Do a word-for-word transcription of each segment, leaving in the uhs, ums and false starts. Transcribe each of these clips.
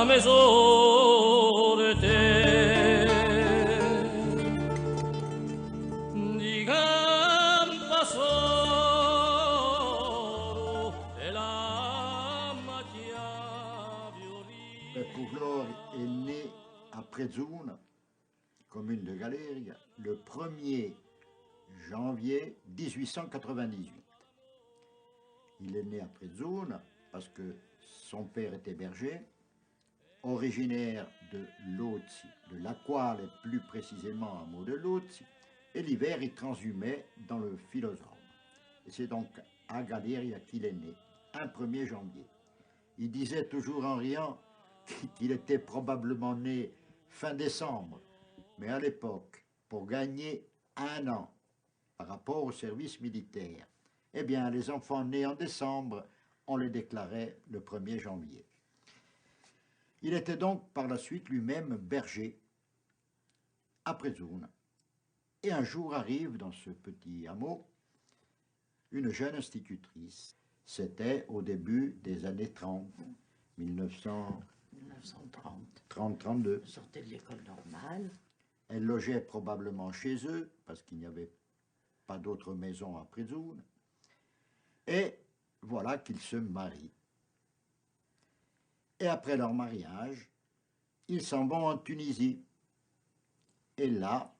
Maison de terre, di campa solo e la macchia violina. Peppu Flori est né à Prezzuna, commune de Galeria, le premier janvier dix-huit cent quatre-vingt-dix-huit. Il est né à Prezzuna parce que son père était berger, originaire de Lozzi, de Lacquale, plus précisément hameau de Lozzi, et l'hiver il transhumait dans le Filossrone. Et c'est donc à Galeria qu'il est né, un premier janvier. Il disait toujours en riant qu'il était probablement né fin décembre, mais à l'époque, pour gagner un an par rapport au service militaire, eh bien, les enfants nés en décembre, on les déclarait le premier janvier. Il était donc par la suite lui-même berger à Prezzuna. Et un jour arrive dans ce petit hameau une jeune institutrice. C'était au début des années trente, mille neuf cent trente, trente-deux. Sortait de l'école normale. Elle logeait probablement chez eux, parce qu'il n'y avait pas d'autre maison à Prezzuna. Et voilà qu'ils se marient. Et après leur mariage, ils s'en vont en Tunisie. Et là,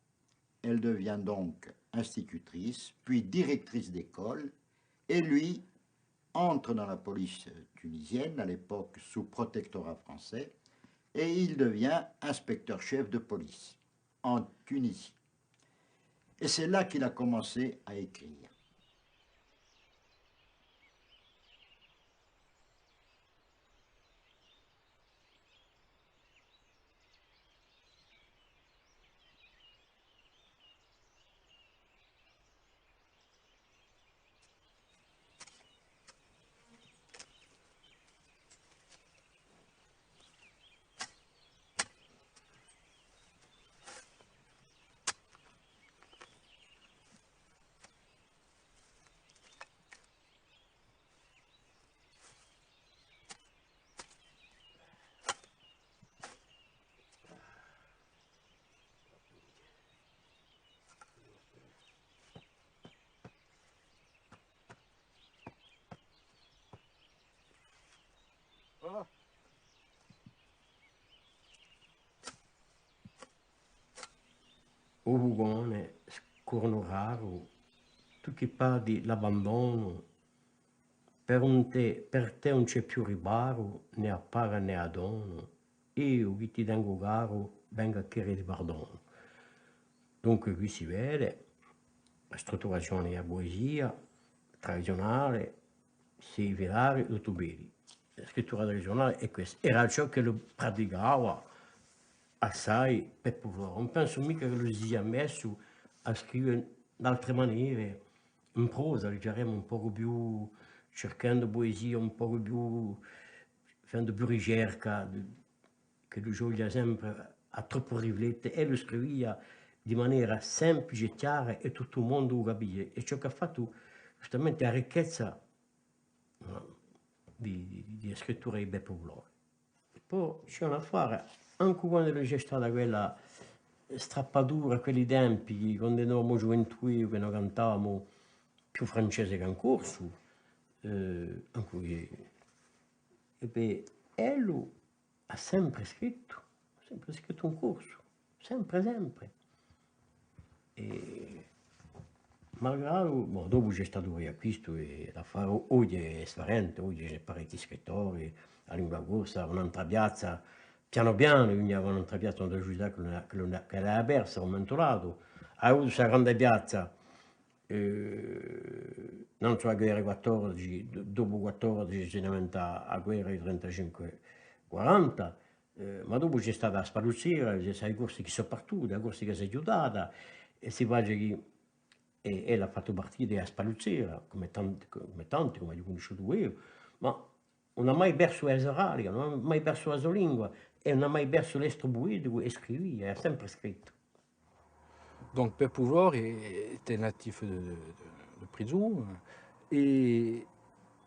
elle devient donc institutrice, puis directrice d'école, et lui entre dans la police tunisienne, à l'époque sous protectorat français, et il devient inspecteur-chef de police en Tunisie. Et c'est là qu'il a commencé à écrire. O Bucone, scornu raru, tù chì parli l'abbandonu, per un tè, per tè ùn ci hè più riparu, nè à paga nè à donu, eiu chì ti tengu caru, vengu à chjede pardonu. Dunque, quì si vede a strutturazione di a puesia tradiziunale, si vede tuttu bè. A scrittura tradiziunale hè questa. Era ciò ch'ellu praticava assai Peppu Flori. Ùn pensu micca ch'ellu si sia messu à scrive d'altre manere, in prosa, diceremu, un pocu più, circhendu puesia un pocu più, fendu più ricerca, ch'ellu ci voglia sempre à troppu riflette, ellu scrivia di manera semplice, chjara è tuttu u mondu u capia. È ciò chì hà fattu ghjustamente a ricchezza, eh, di, di, di a scrittura di Peppu Flori. È po ci hè un affare, ancu quand'ellu ci hè stata quella strappatura, quelli tempi, quand'eramu ghjuventù, chì no cantavamu più francese chè in corsu, eh, ancu chì, è bè, ellu hà sempre scrittu, hà sempre scrittu in corsu, sempre, sempre. È malgradu, bon, dopu ci hè statu u riacquistu è l'affare, o-, oghje hè sfarente, oghje ci hè parechji scrittori, a lingua corsa, un'antra piazza, pianu pianu, ghjunghjeva un'antra piazza, un'antra cità chì l'hà, chì l'hà, chì l'hà persa, à un mumentu datu, hà avutu sta grande piazza, eh, nanzu à a guerra di quattordeci, do-, dopu quattordeci si n'inventa a guerra di trentacinque quaranta, eh, ma dopu ci hè stata a Spalluzzera, ci hè stati i Corsi chì sò partuti, a Corsica s'hè ghjudata, è si face chì, è, è l'hà fattu partita a Spalluzzera, cum'è tanti, cum'è tanti, cum'aghju cunnisciutu eiu, ma ùn hà mai persu a so radica, ùn hà mai persu a so lingua, è ùn hà mai persu l'estru pueticu, è scrivia, è hà sempre scrittu. Donc Peppu Flori était natif de, de, de, de Prezzuna, et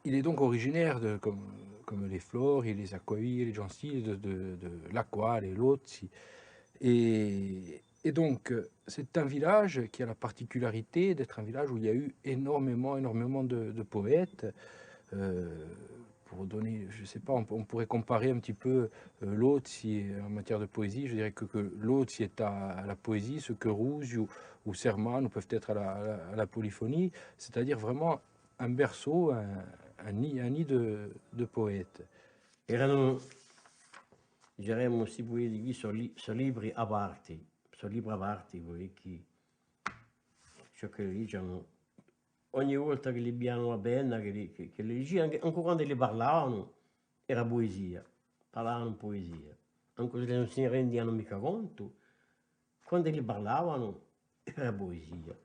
il est donc originaire de, comme, comme les Flori, les Acquaviva, les Gentili, de, de, de l'Acquale, les Lozzi. Et, et donc, euh, c'est un village qui a la particularité d'être un village où il y a eu énormément, énormément de, de poètes. Euh, pour donner, je sais pas, on, on pourrait comparer un petit peu, euh, Lozzi en matière de poésie. Je dirais que, que Lozzi est à, à la poésie ce que Rusio ou Sermanu peuvent être à la, à la, à la polyphonie, c'est-à-dire vraiment un berceau, un, un nid, un nid de, de poètes. Eranu, diremu, si pò dì, sò li-, sò libri aperti, sò libri aperti, voi, chì, ciò ch'elli dicenu, ogni volta ch'elli avianu a penna, ch'elli, chì, ch'elli dicianu, ancu, ancu quandu elli parlavanu, era puesia, parlavanu in puesia, ancu s'elli ùn si ne rendianu micca contu, quandu elli parlavanu, era puesia.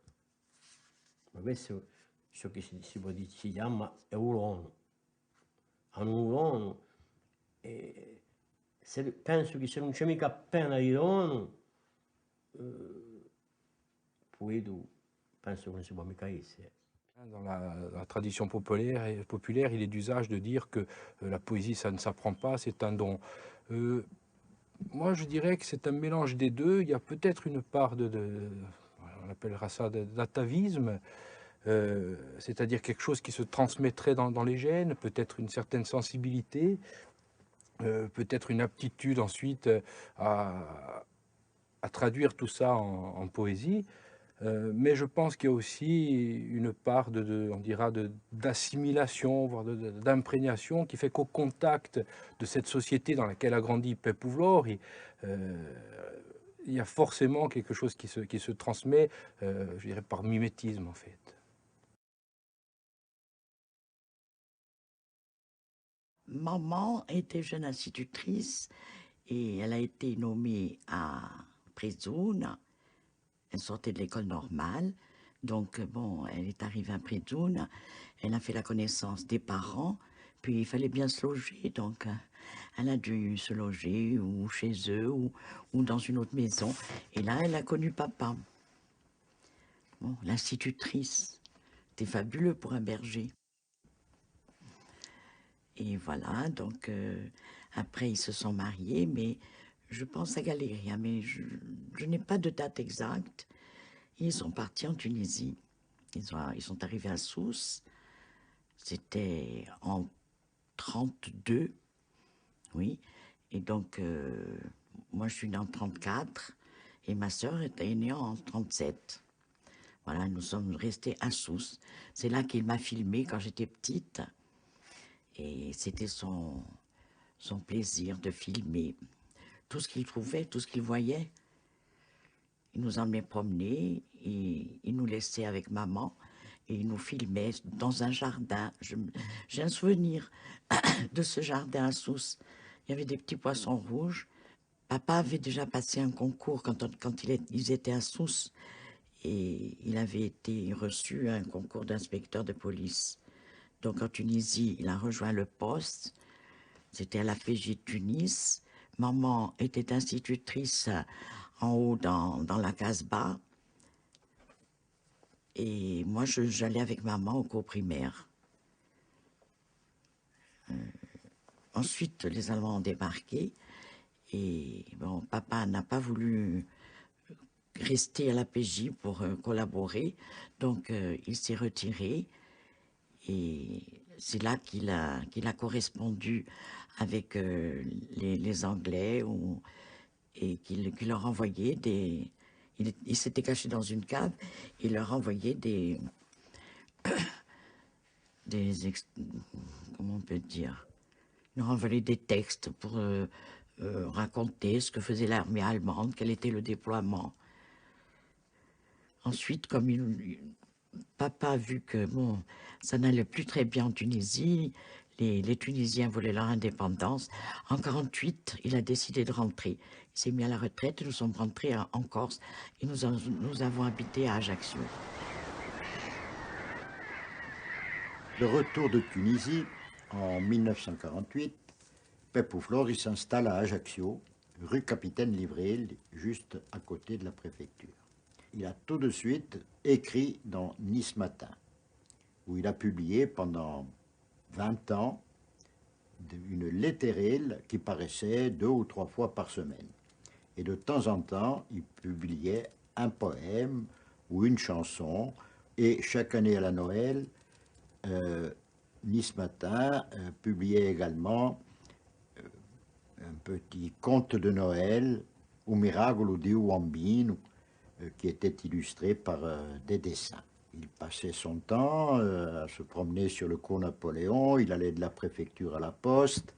Ma questu, ciò chì si, si pò dì, si chjama hè u donu. Anu u donu, è s'è, pensu chì s'è ùn ci hè micca appena di donu, eh, puetu, pensu chì ùn si pò micca esse. Dans la, la tradition populaire, populaire, il est d'usage de dire que, euh, la poésie, ça ne s'apprend pas, c'est un don. Euh, moi, je dirais que c'est un mélange des deux. Il y a peut-être une part de, de, on appellera ça de, d'atavisme, euh, c'est-à-dire quelque chose qui se transmettrait dans, dans les gènes, peut-être une certaine sensibilité, euh, peut-être une aptitude ensuite, euh, à, à traduire tout ça en, en poésie. Euh, mais je pense qu'il y a aussi une part de, de, on dira de, d'assimilation, voire de, de, d'imprégnation, qui fait qu'au contact de cette société dans laquelle a grandi Peppu Flori, euh, il y a forcément quelque chose qui se, qui se transmet, euh, je dirais, par mimétisme, en fait. Maman était jeune institutrice et elle a été nommée à Presuna. Elle sortait de l'école normale. Donc, bon, elle est arrivée à Presuna. Elle a fait la connaissance des parents. Puis, il fallait bien se loger. Donc, euh, elle a dû se loger ou chez eux ou, ou dans une autre maison. Et là, elle a connu papa. Bon, l'institutrice, c'était fabuleux pour un berger. Et voilà, donc, euh, après, ils se sont mariés, mais je pense à Galeria, mais je, je n'ai pas de date exacte. Ils sont partis en Tunisie. Ils ont, ils sont arrivés à Sousse. C'était en trente-deux, oui. Et donc, euh, moi, je suis née en trente-quatre et ma sœur est, est née en trente-sept. Voilà, nous sommes restés à Sousse. C'est là qu'il m'a filmée quand j'étais petite. Et c'était son, son plaisir de filmer tout ce qu'il trouvait, tout ce qu'il voyait. Il nous emmenait promener, et il nous laissait avec maman et il nous filmait dans un jardin. Je m-, j'ai un souvenir de ce jardin à Sousse. Il y avait des petits poissons rouges. Papa avait déjà passé un concours quand on, quand il est, ils étaient à Sousse et il avait été reçu à un concours d'inspecteur de police. Donc en Tunisie, il a rejoint le poste. C'était à la P J de Tunis. Maman était institutrice en haut dans, dans la Casbah. Et moi, je, j'allais avec maman au cours primaire. Euh, ensuite, les Allemands ont débarqué et, bon, papa n'a pas voulu rester à la P J pour, euh, collaborer. Donc, euh, il s'est retiré. Et c'est là qu'il a, qu'il a correspondu avec, euh, les, les Anglais ou, et qu'il, qu'il leur envoyait des, il, il s'était caché dans une cave, il leur envoyait des, des ex-, comment on peut dire, il leur envoyait des textes pour, euh, euh, raconter ce que faisait l'armée allemande, quel était le déploiement. Ensuite, comme il, papa a vu que, bon, ça n'allait plus très bien en Tunisie, les, les Tunisiens voulaient leur indépendance. En quarante-huit, il a décidé de rentrer. Il s'est mis à la retraite et nous sommes rentrés en, en Corse et nous, a-, nous avons habité à Ajaccio. De retour de Tunisie, en mille neuf cent quarante-huit, Peppu Flori s'installe à Ajaccio, rue Capitaine Livrel, juste à côté de la préfecture. Il a tout de suite écrit dans Nice Matin, où il a publié pendant vingt ans, de, une letterelle qui paraissait deux ou trois fois par semaine. Et de temps en temps, il publiait un poème ou une chanson. Et chaque année à la Noël, euh, Nice Matin, euh, publiait également, euh, un petit conte de Noël, U miraculu di u Bambinu, euh, qui était illustré par, euh, des dessins. Il passait son temps, euh, à se promener sur le cours Napoléon, il allait de la préfecture à la poste,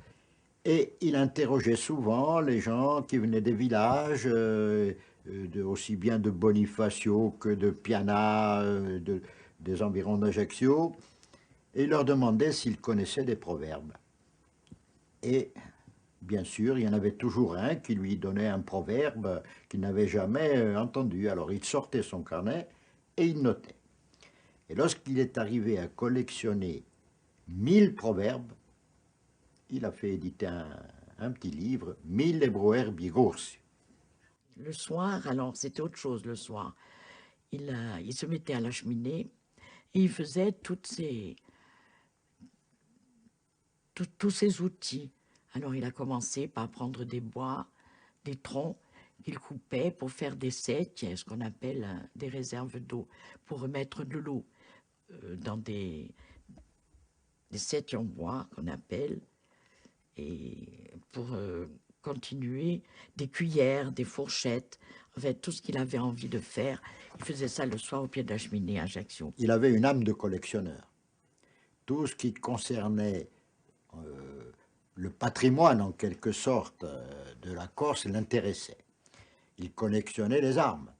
et il interrogeait souvent les gens qui venaient des villages, euh, euh, de, aussi bien de Bonifacio que de Piana, euh, de, des environs d'Ajaccio, et il leur demandait s'ils connaissaient des proverbes. Et bien sûr, il y en avait toujours un qui lui donnait un proverbe qu'il n'avait jamais, euh, entendu. Alors il sortait son carnet et il notait. Et lorsqu'il est arrivé à collectionner mille proverbes, il a fait éditer un, un petit livre, Mille proverbii corsi. Le soir, alors, c'était autre chose le soir. Il, euh, il se mettait à la cheminée et il faisait toutes ces, tous, tous ces outils. Alors, il a commencé par prendre des bois, des troncs qu'il coupait pour faire des sèchjes, ce qu'on appelle, euh, des réserves d'eau, pour remettre de l'eau, euh, dans des, des sèchjes en bois qu'on appelle, et pour, euh, continuer, des cuillères, des fourchettes, en fait, tout ce qu'il avait envie de faire, il faisait ça le soir au pied de la cheminée à Ajaccio. Il avait une âme de collectionneur. Tout ce qui concernait, euh, le patrimoine, en quelque sorte, euh, de la Corse l'intéressait. Il collectionnait les armes,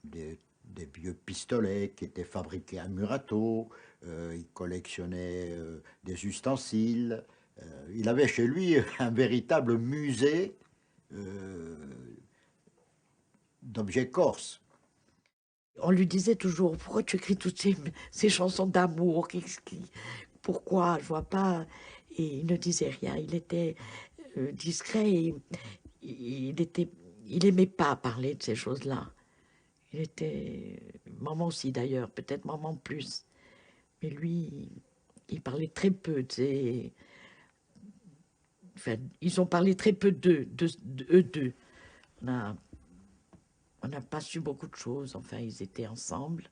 des, des vieux pistolets qui étaient fabriqués à Murato, euh, il collectionnait, euh, des ustensiles. Euh, il avait chez lui un véritable musée, euh, d'objets corses. On lui disait toujours, « Pourquoi tu écris toutes ces, ces chansons d'amour ? Qu'est-ce qui, pourquoi ? Je vois pas. » Et il ne disait rien. Il était, euh, discret et il était, il aimait pas parler de ces choses-là. Il était, maman aussi d'ailleurs, peut-être maman plus. Mais lui, il parlait très peu de ces, enfin, ils ont parlé très peu d'eux, de, de, eux deux. On a, on n'a pas su beaucoup de choses. Enfin, ils étaient ensemble.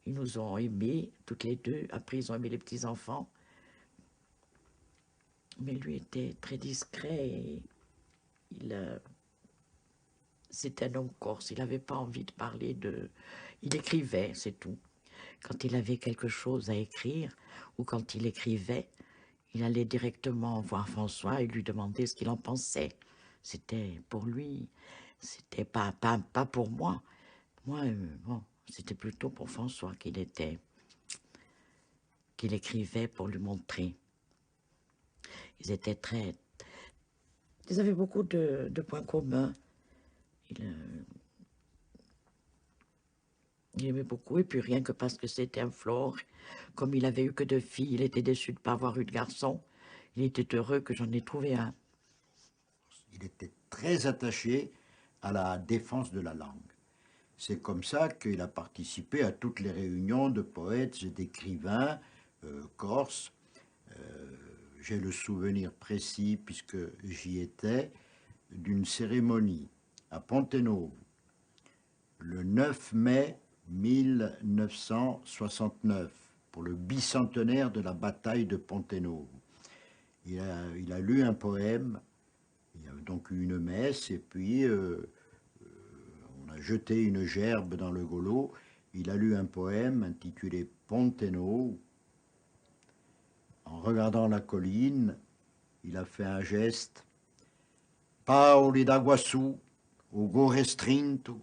Ils nous ont aimés, toutes les deux. Après, ils ont aimé les petits-enfants. Mais lui était très discret et il, euh, c'était un homme corse. Il n'avait pas envie de parler de, il écrivait, c'est tout. Quand il avait quelque chose à écrire ou quand il écrivait, il allait directement voir François et lui demander ce qu'il en pensait. C'était pour lui, c'était pas, pas, pas pour moi. Moi, euh, bon, c'était plutôt pour François qu'il était, qu'il écrivait pour lui montrer. Ils étaient très, ils avaient beaucoup de, de points communs. Il, euh, il aimait beaucoup, et puis rien que parce que c'était un flirt, comme il avait eu que deux filles, il était déçu de ne pas avoir eu de garçon. Il était heureux que j'en ai trouvé un. Il était très attaché à la défense de la langue. C'est comme ça qu'il a participé à toutes les réunions de poètes et d'écrivains, euh, corses. Euh, j'ai le souvenir précis, puisque j'y étais, d'une cérémonie à Ponte Novo, le neuf mai mille neuf cent soixante-neuf, pour le bicentenaire de la bataille de Ponte Novo. Il a, il a lu un poème, il y a donc eu une messe, et puis, euh, euh, on a jeté une gerbe dans le golo. Il a lu un poème intitulé Ponte Novo. En regardant la colline, il a fait un geste. Paoli da quassù, u core strintu,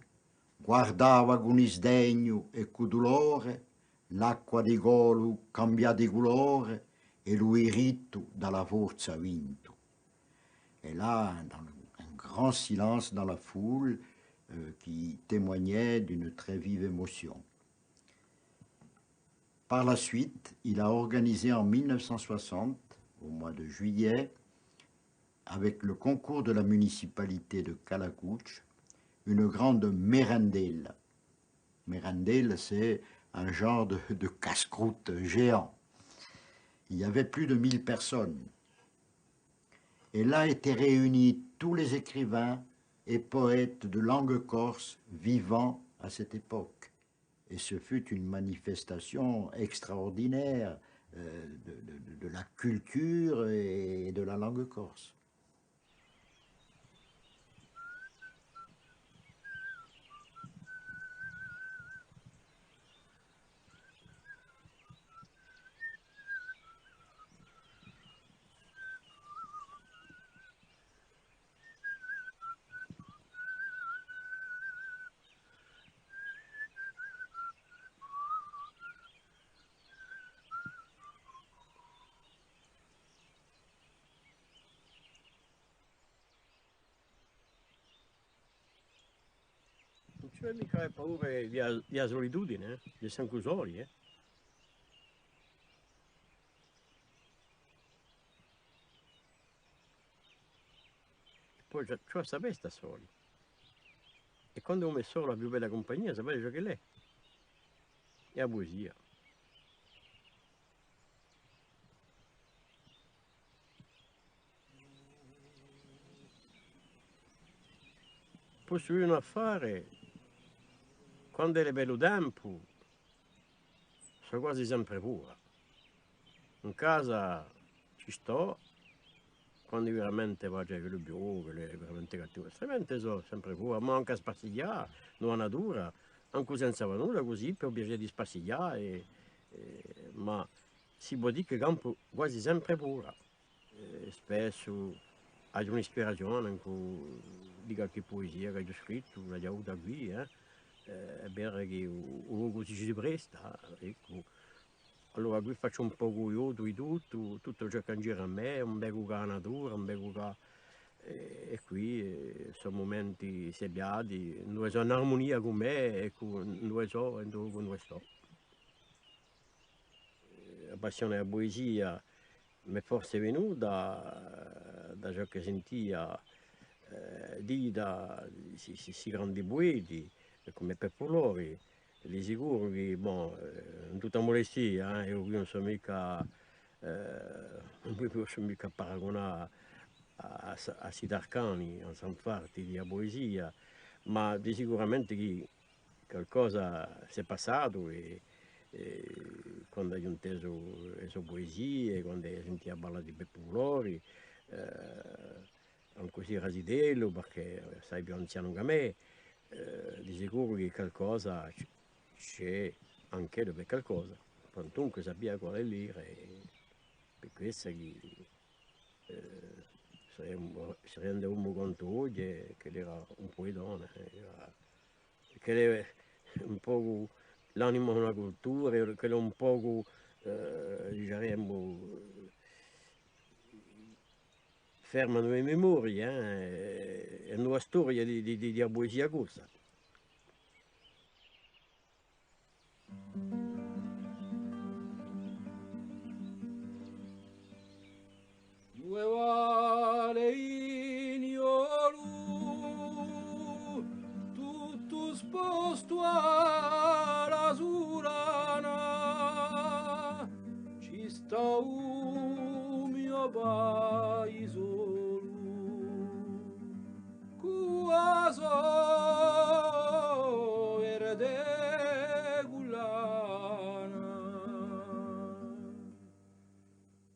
guardava cun isdegnu è cù dulore l'acqua di Golu cambià di culore è lu dirittu da la forza vintu. Et là, dans le, un grand silence dans la foule, euh, qui témoignait d'une très vive émotion. Par la suite, il a organisé en mille neuf cent soixante, au mois de juillet, avec le concours de la municipalité de Calacuccia, une grande merendella. Merendella, c'est un genre de, de casse-croûte géant. Il y avait plus de mille personnes. Et là étaient réunis tous les écrivains et poètes de langue corse vivant à cette époque. Et ce fut une manifestation extraordinaire, euh, de, de- de- de la culture et de la langue corse. Ùn ci hè micca paura di a, di a sulitudine, eh? Di stà ancu soli, eh? Poi ci hè, ci hè à sapè stà soli. È quandu ùn hè solu, a più bella cumpagnia, sapete ciò ch'ella hè? Hè a puesia. Possu dì un affare, quand'ellu hè bellu tempu, sò guasi sempre fora. In casa ci stò, quandu veramente face quellu piove, quellu hè veramente cattivu, altrimenti sò sempre fora, ma ancu à spassighjà, in a natura, ancu senza fà nulla, cusì, per u piacè di spassighjà, è, è, ma si pò dì chì campu guasi sempre fora. Eh, spessu aghju un'ispirazione ancu di qualchì puesia ch'aghju scrittu, l'aghju avuta quì, eh. Eh, hè vera chì u, u locu si ci presta, eccu. Allora quì facciu un pocu ghjocu di tuttu, tuttu ciò chì ghjira à mè, un pocu cù a natura, un pocu cù, eh, è quì, eh, sò mumenti sebbati, induve sò in armunia cù mè, eccu, induve sò è induve stò. Eh, a passione di a puesia m'hè forse venuta, eh, da ciò chì sentia, eh, dì da sti, sti, sti grandi pueti, cum'è Peppu Lori, di sicuru chì, bon, eh, in tutta mudestia, eh, eiu quì ùn sò micca, eh, ùn mi possu micca paragunà à, à, à sti tarcani, à sti infarti di a puesia, ma di sicuramente chì qualcosa s'hè passatu è, è quandu aghju intesu e so puesie, quandu aghju sentu parlà di Peppu Lori, eh, ancu s'era zitellu, perchè assai più anzianu chè mè, eh, di sicuru chì qualcosa ci, ci hè anch'ellu per qualcosa, quantunque sapia quale era, è per quessa chì, eh, si rende, si rende umu contu oghje ch'ellu era un puetone, eh, era ch'ellu hè un pocu l'anima di una cultura, ch'ellu hè un pocu, eh, diceremu, ferma in e memorie, eh, è in a storia di, di, di, di a puesia corsa. Nuvale in ghjolu, tuttu spostu à l'asulana, ci stà u mio paisolu, cù a so verde cullana.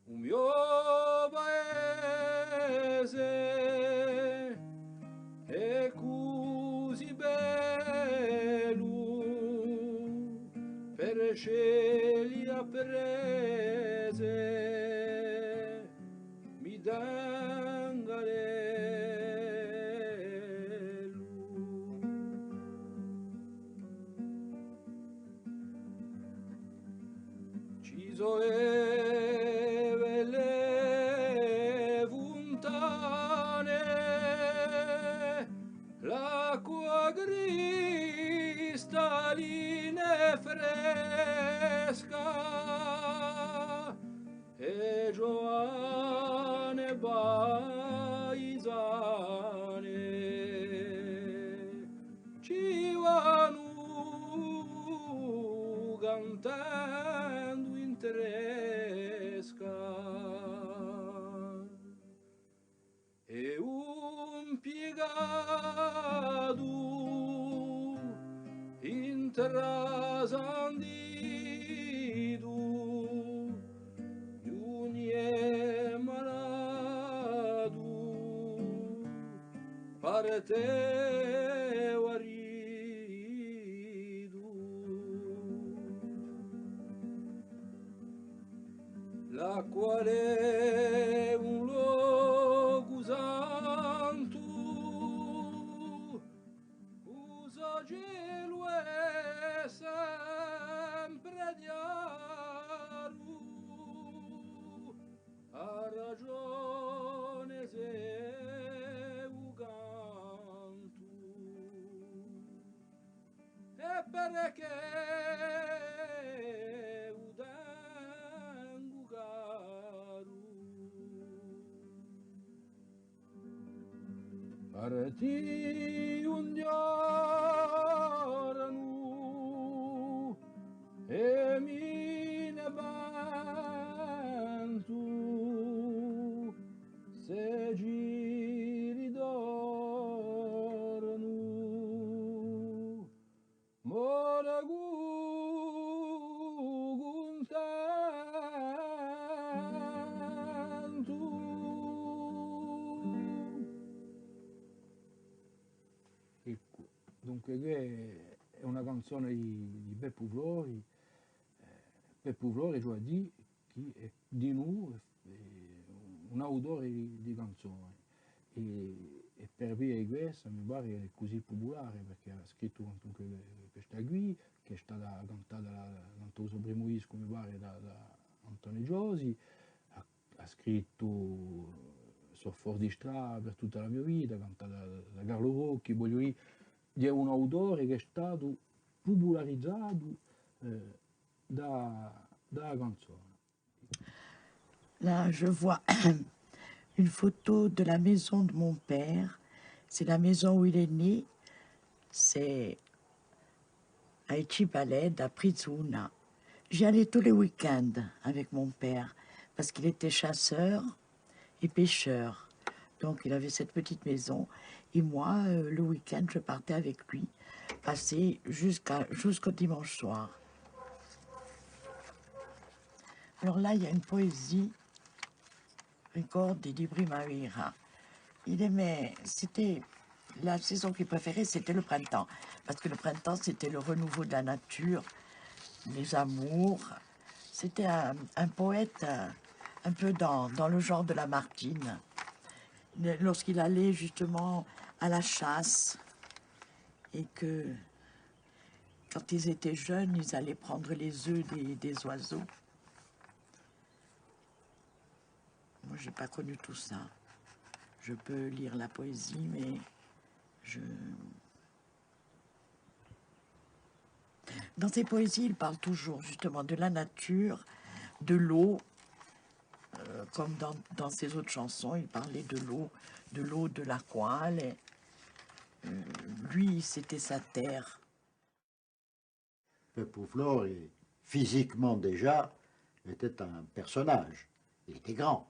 U mio paese hè cusì bellu, per sceglie e prese mi tengu à ellu. Ci sò e belle funtane, l'acqua cristallina è fresca, e giovane paisane ci vanu cantendu in tresca. Terra sanditu, ghjunghje malatu, parte guaritu. L'acqua hè un locu santu, u so celu hè sempre chjaru, hà ragione s'e u cantu, è perchè u tengu caru. Partì un ghjornu è mi ne pentu, s'e ci ritornu. Moru cuntentu. Eccu, dunque, quì hè una canzona di, di Peppu Flori, eh, Peppu Flori, cioè di chì hè dinù, eh, un autore di, di canzone. È, è per via di quessa, mi pare ch'ella hè cusì pupulare, perchè hà scrittu quantunque questa quì, chì hè stata cantata da, da, da u so primu discu, mi pare, da, da Antone Ciosi, hà, hà scrittu Sò fora di strada per tutta la mio vita, cantata da, da Carlu Rocchi, vogliu dì, hè un autore chì hè statu pupularizatu, eh, da, da a canzona. Là, je vois une photo de la maison de mon père. C'est la maison où il est né. C'est à Ecipaleda, à Prizuna. J'y allais tous les week-ends avec mon père parce qu'il était chasseur et pêcheur. Donc, il avait cette petite maison. Et moi, euh, le week-end, je partais avec lui, passer jusqu'à, jusqu'au dimanche soir. Alors là, il y a une poésie, Ricordi di primavera. Il aimait, c'était la saison qu'il préférait, c'était le printemps. Parce que le printemps, c'était le renouveau de la nature, les amours. C'était un, un poète, euh, un peu dans, dans le genre de Lamartine. Le- Lorsqu'il allait justement à la chasse et que, quand ils étaient jeunes, ils allaient prendre les œufs des, des oiseaux. Moi, j'ai pas connu tout ça. Je peux lire la poésie, mais je... Dans ses poésies, il parle toujours justement de la nature, de l'eau, euh, comme dans, dans ses autres chansons, il parlait de l'eau, de l'eau, de l'acqua. Euh, lui, c'était sa terre. Peppu Flori, physiquement déjà, était un personnage. Il était grand.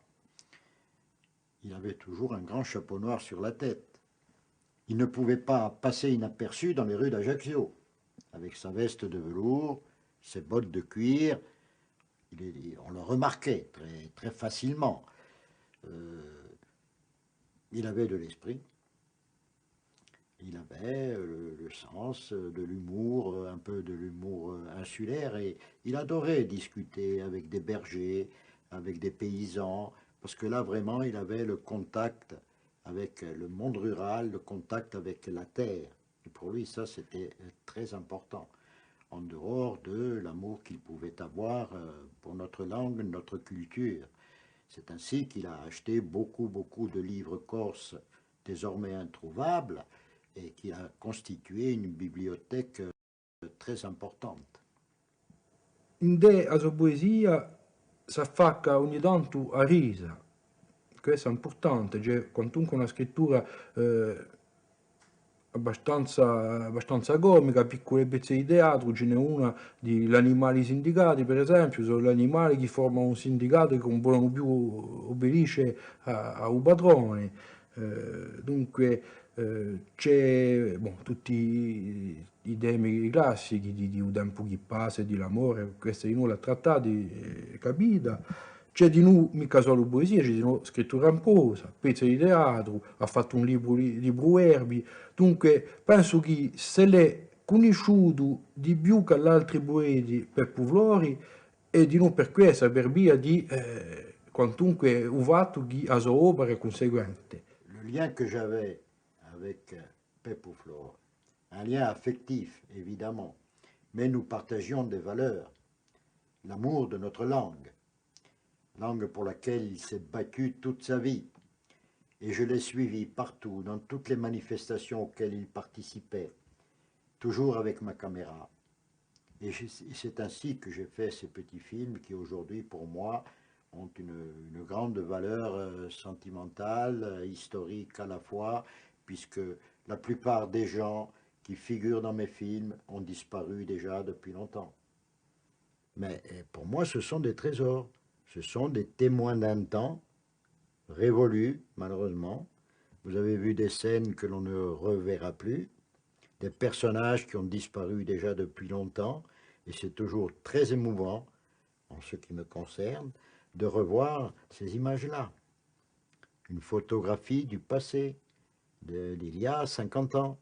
Il avait toujours un grand chapeau noir sur la tête. Il ne pouvait pas passer inaperçu dans les rues d'Ajaccio. Avec sa veste de velours, ses bottes de cuir, il est- on le remarquait très, très facilement. Euh, il avait de l'esprit. Il avait, euh, le, le sens, euh, de l'humour, euh, un peu de l'humour, euh, insulaire, et il adorait discuter avec des bergers, avec des paysans, parce que là, vraiment, il avait le contact avec, euh, le monde rural, le contact avec la terre. Et pour lui, ça, c'était, euh, très important, en dehors de l'amour qu'il pouvait avoir, euh, pour notre langue, notre culture. C'est ainsi qu'il a acheté beaucoup, beaucoup de livres corses désormais introuvable et qui a constitué une bibliothèque, euh, très importante. Indè a so puesia s'affacca ogni tantu a risa, quessa hè impurtante, ci hè quantunque una scrittura, eh, abbastanza, abbastanza comica, piccule pezze di teatru, ci n'hè una di l'animali sindicati, per esempiu, sò l'animali chì formanu un sindicatu chì ùn volenu più ubbidisce à, à u patrone. Eh, dunque, Eh, ci hè, bon, tutti i, i temi classichi di, di u tempu chì passa è di l'amore, questa dinù l'hà trattati, eh, capita. Ci hè dinù micca solu puesia, ci hè dinù scrittura in prosa, pezzi di teatru, hà fattu un libru di, di pruverbii. Dunque, pensu chì s'ellu hè cunnisciutu di più chè l'altri pueti Peppu Flori, hè dinù per quessa, per via di, eh, quantunque u fattu chì a so opera hè cunsequente. Le lien que j'avais avec, euh, Peppu Flori, un lien affectif, évidemment, mais nous partagions des valeurs, l'amour de notre langue, langue pour laquelle il s'est battu toute sa vie, et je l'ai suivi partout, dans toutes les manifestations auxquelles il participait, toujours avec ma caméra. Et je, et c'est ainsi que j'ai fait ces petits films qui aujourd'hui, pour moi, ont une, une grande valeur, euh, sentimentale, euh, historique à la fois, puisque la plupart des gens qui figurent dans mes films ont disparu déjà depuis longtemps. Mais, euh, pour moi, ce sont des trésors. Ce sont des témoins d'un temps révolu, malheureusement. Vous avez vu des scènes que l'on ne reverra plus, des personnages qui ont disparu déjà depuis longtemps, et c'est toujours très émouvant, en ce qui me concerne, de revoir ces images-là. Une photographie du passé, de, d'il y a cinquante ans.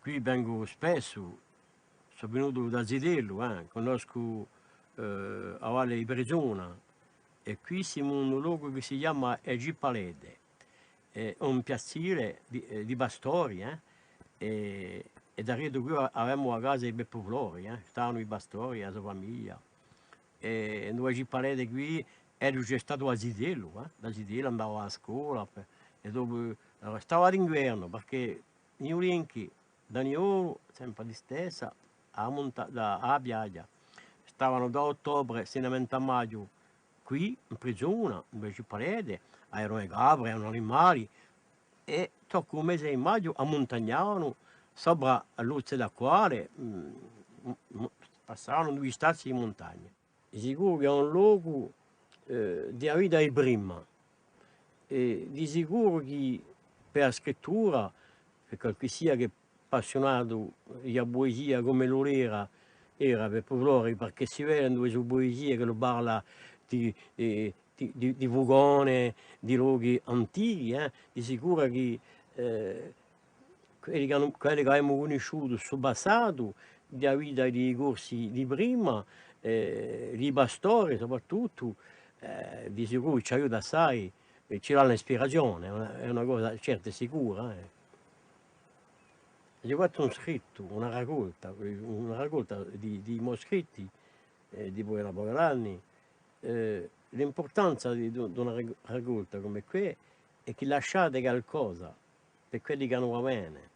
Quì vengu spessu, sò vinutu da zitellu, eh, cunnoscu, eh, a valle di Prigiuna, è quì simu in un locu chì si chjama e Cipalete. Hè un piazzile di, eh, di pastori, eh, è, è daretu quì a-, avemu a casa di Peppu Flori, eh, stavanu i pastori, a so famiglia. È induve ci parete quì, ellu ci hè statu da zitellu, eh, da zitellu andava à a scola, pe-, è dopu, allora, stava d'inguernu, perchè Niulinchi, da Niolu, sempre listessa, à a munta-, da, à a piaghja. Stavanu da ottobre sinu à maghju quì, in Prigiuna, induve ci parete, eranu e capre, eranu animali, è tocca u mese di maghju ammuntagnavanu sopra à l'Ozze d'Acquale, mm, mm, mm, passavanu in dui stazzi di muntagna. Di sicuru chì hè un locu, eh, di a vita di prima, è di sicuru chì per a scrittura, per qualchissia chì hè appassiunatu di a puesia cum'ellu era, era Peppu Flori, perchè si vede induve e so puesie ch'ellu parla di, eh, di, di, di fucone, di lochi antichi, eh, di sicuru chì, eh, quelli chì anu, quelli chì avemu cunnisciutu stu passatu, di a vita di i Corsi di prima, eh, di i pastori soprattuttu, eh, di sicuru ci aiuta assai, è ci dà l'ispirazione, hè una, hè una cosa certa è sicura, eh. Aghju fattu un scrittu, una raccolta, una raccolta di, di i mo scritti, eh, di poeta Pogalani, eh, l'impurtanza di, di, d'una rac-, raccolta cum'è què hè chì lasciate calcosa per quelli chì anu da vene,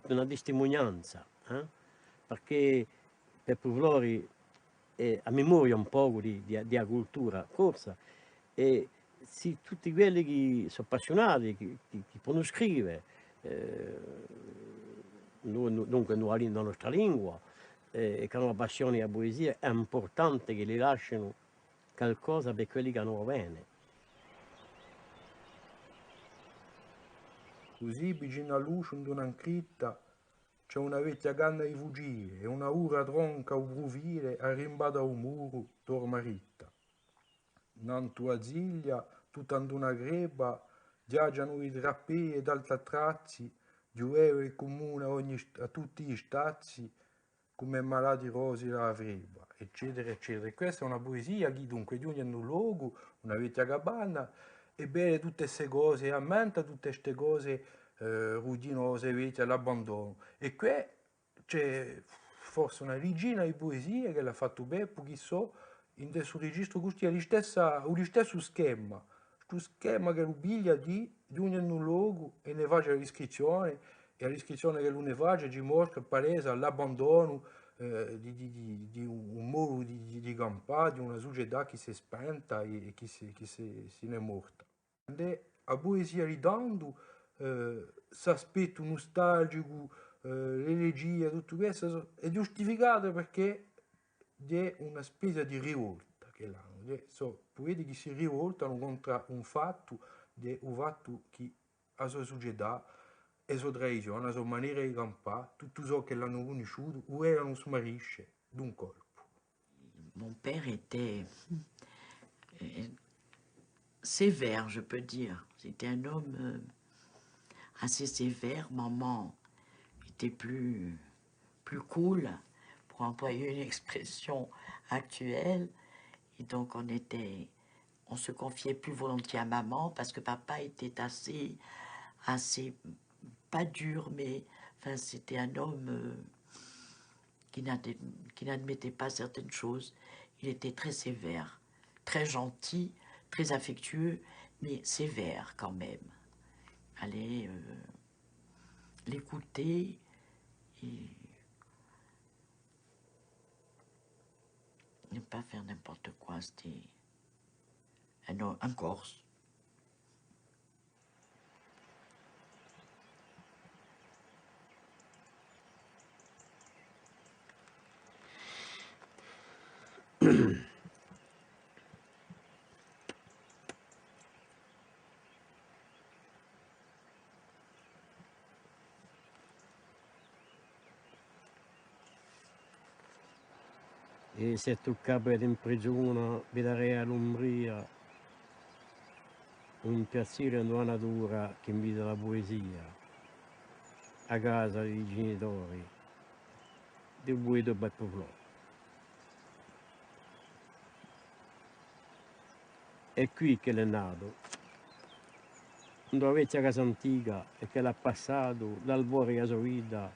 una testimunianza, eh? Perchè Peppu Flori, eh, hà memoria un pocu di, di, di a cultura corsa, è sì tutti quelli chì sò appassiunati, chì, chì, chì ponu scrive, eh, nu-, nu-, dunque, in a lin-, in a nostra lingua, eh, è chì anu a passione di a puesia, hè impurtante chì li lascinu calcosa per quelli chì anu da vene. Cusì, vicinu à l'usciu, in una scritta, ci hè una vechja canna di fucile è una dura tronca à u prufile arrimbata à u muru, dorme ritta. Nantu à a ziglia, tutta in una crebba, ghjacianu i trappei è d'altri attrazzi, ghjuvevuli cumuni à ogni st-, à tutti i stazzi, cum'è malati rosi da a frebba, eccetera, eccetera. È questa hè una puesia chì, dunque, ghjunghje in un locu, una vechja capanna, è vede tutte ste cose, è ammenta tutte ste cose, eh, rughjinose, vechje, à l'abbandonu. È quì ci hè forse una decina di puesie ch'ellu hà fattu Peppu, chì sò in stu registru custì, hè listessa, u listessu schema, stu schema ch'ellu piglia di, ghjunghje in un locu è ne face a discrizzione, è a discrizzione ch'ellu ne face ci mostra, palesa l'abbandonu, eh, di, di, di, di un, un modu di, di, di campà, di una sucetà chì s'hè spenta è, è chì si, chì si, si n'hè morta. È a puesia di tandu, eh, st'aspettu nustalgicu, eh, l'elegia, tuttu questu, hè ghjustificatu perchè ghjè una spezia di rivolta ch'elli anu, ghjè, sò pueti chì si rivoltanu contr'à un fattu, ghjè u fattu chì a so sucetà, e so tradizione, a so manera di campà, tuttu ciò ch'elli anu cunnisciutu, u vedenu smarisce d'un colpu. Mon père était, euh, sévère, je peux dire. C'était un homme, euh, assez sévère. Maman était plus, plus cool, pour employer une expression actuelle. Et donc, on était, on se confiait plus volontiers à maman parce que papa était assez, assez, pas dur, mais, enfin, c'était un homme, euh, qui n'ad-, qui n'admettait pas certaines choses. Il était très sévère, très gentil, très affectueux, mais sévère quand même. Fallait, euh, l'écouter et ne pas faire n'importe quoi. C'était un ho-, un Corse. È s'è tuccà à vede in prigione, vi daria à l'Umbria un piacere in a natura chì invita à a puesia, a casa di i genitori, di u pueta Peppu Flori. Hè quì ch'ellu hè natu, in a vechja casa antica, è ch'ellu hà passatu l'albore di a so vita,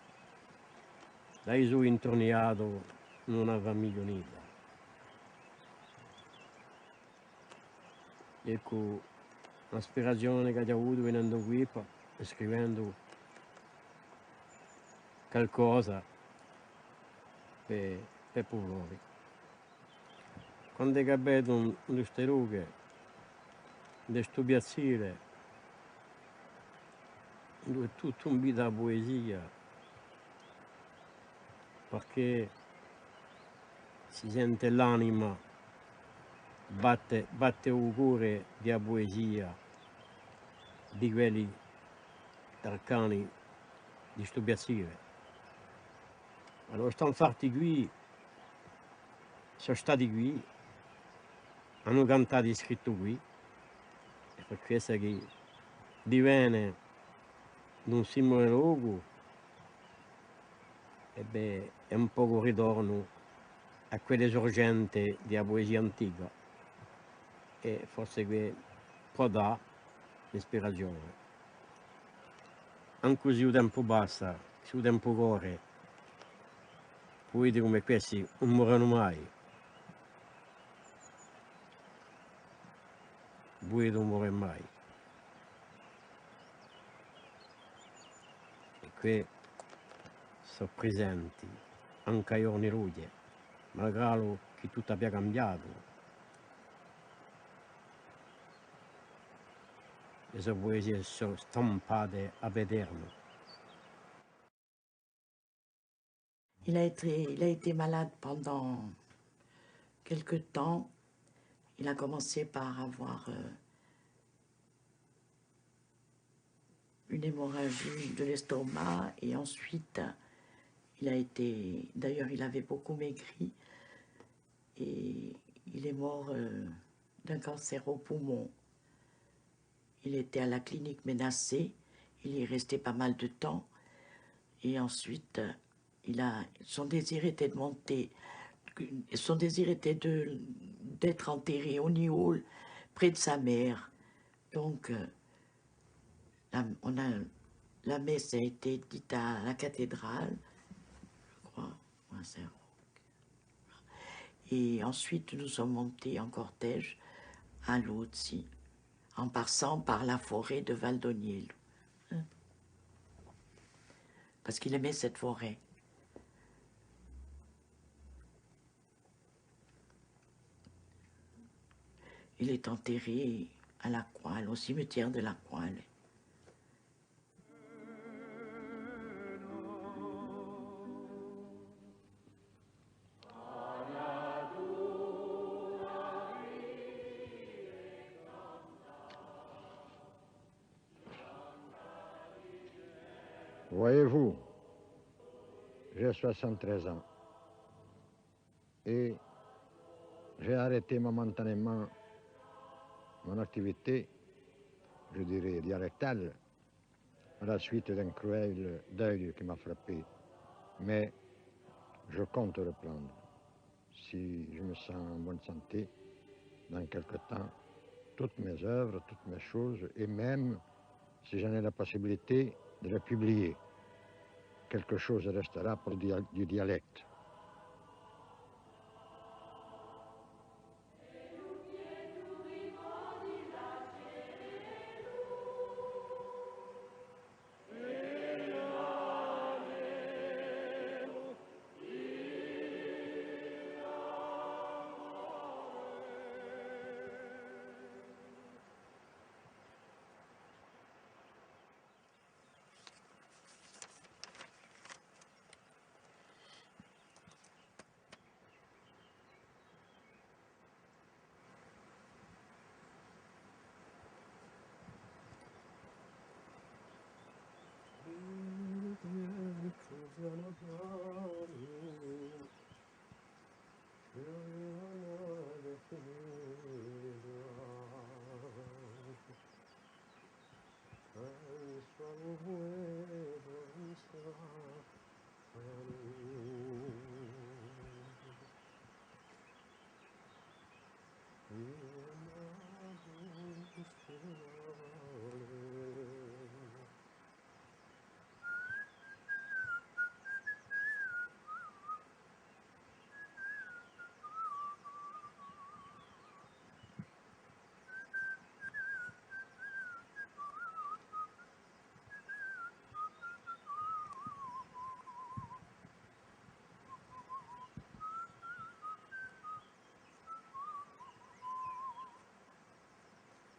da i soi inturniatu in una famiglia unita. Eccu, l'ispirazione ch'aghju avutu venendu quì è scrivendu calcosa per, per Peppu Flori. Quand'è ch'abbeti in, in ste rughe, in stu piazzale, induve tuttu invita à a puesia, perchè si sente l'anima, batte, batte u core di a puesia di quelli arcani di stu piazzale. Allora, stanu fatti quì, sò stati quì, anu cantatu è scrittu quì, è per quessa chì divene d'un simile locu, è bè, hè un pocu un ritornu à quelle surgente di a puesia antica, è forse chì pò dà l'ispirazione. Ancu s'è u tempu passa, s'è u tempu corre, pueti cum'è questi ùn morenu mai. Pueti ùn more mai. È quì sò presenti ancu à i ghjorni d'oghje, malgradu chì tuttu abbia cambiatu. E so puesie sò stampate à vedernu. Il a été, il a été malade pendant quelque temps. Il a commencé par avoir, euh, une hémorragie de l'estomac et ensuite, Il a été, d'ailleurs, il avait beaucoup maigri et il est mort, euh, d'un cancer au poumon. Il était à la clinique Ménassé, il y est resté pas mal de temps et ensuite, euh, il a, son désir était de monter, son désir était de, d'être enterré au Niol, près de sa mère. Donc, euh, la, on a, la messe a été dite à la cathédrale, je crois, ou à Saint-Roch. Et ensuite, nous sommes montés en cortège à Lozzi, en passant par la forêt de Val d'Oniello. Hein ? Parce qu'il aimait cette forêt. Il est enterré à La Couale, au cimetière de La Couale. Voyez-vous, j'ai soixante-treize ans et j'ai arrêté momentanément mon activité, je dirais, dialectale, à la suite d'un cruel deuil qui m'a frappé. Mais je compte reprendre, si je me sens en bonne santé, dans quelque temps, toutes mes œuvres, toutes mes choses, et même, si j'en ai la possibilité, de les publier. Quelque chose restera pour le dia-, du dialecte.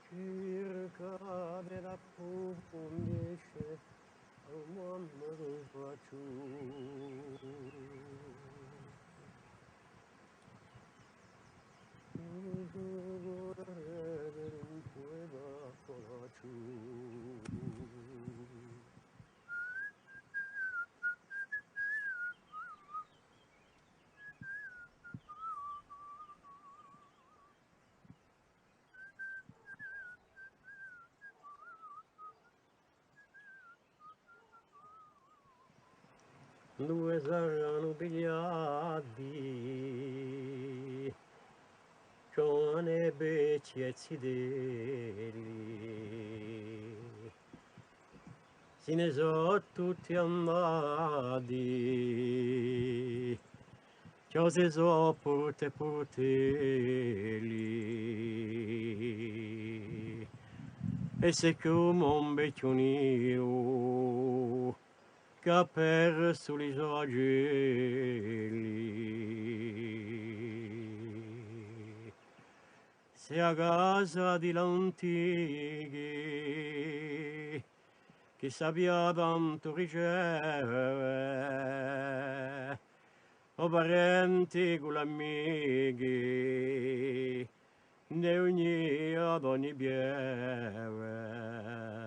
Circa di l'approfundisce u mondo di Paciù. Induve s'eranu pigliati ghjovani, vechji è zitelli, si ne sò tutti andati. Chjose sò porte è portelli, è s'hè cum'è un vechju nidu chì hà persu li so acelli. S'hè a casa di l'antichi, chì sapia tantu riceve, o parenti cù l'amichi, ne ghjunghjia d'ogni pieve.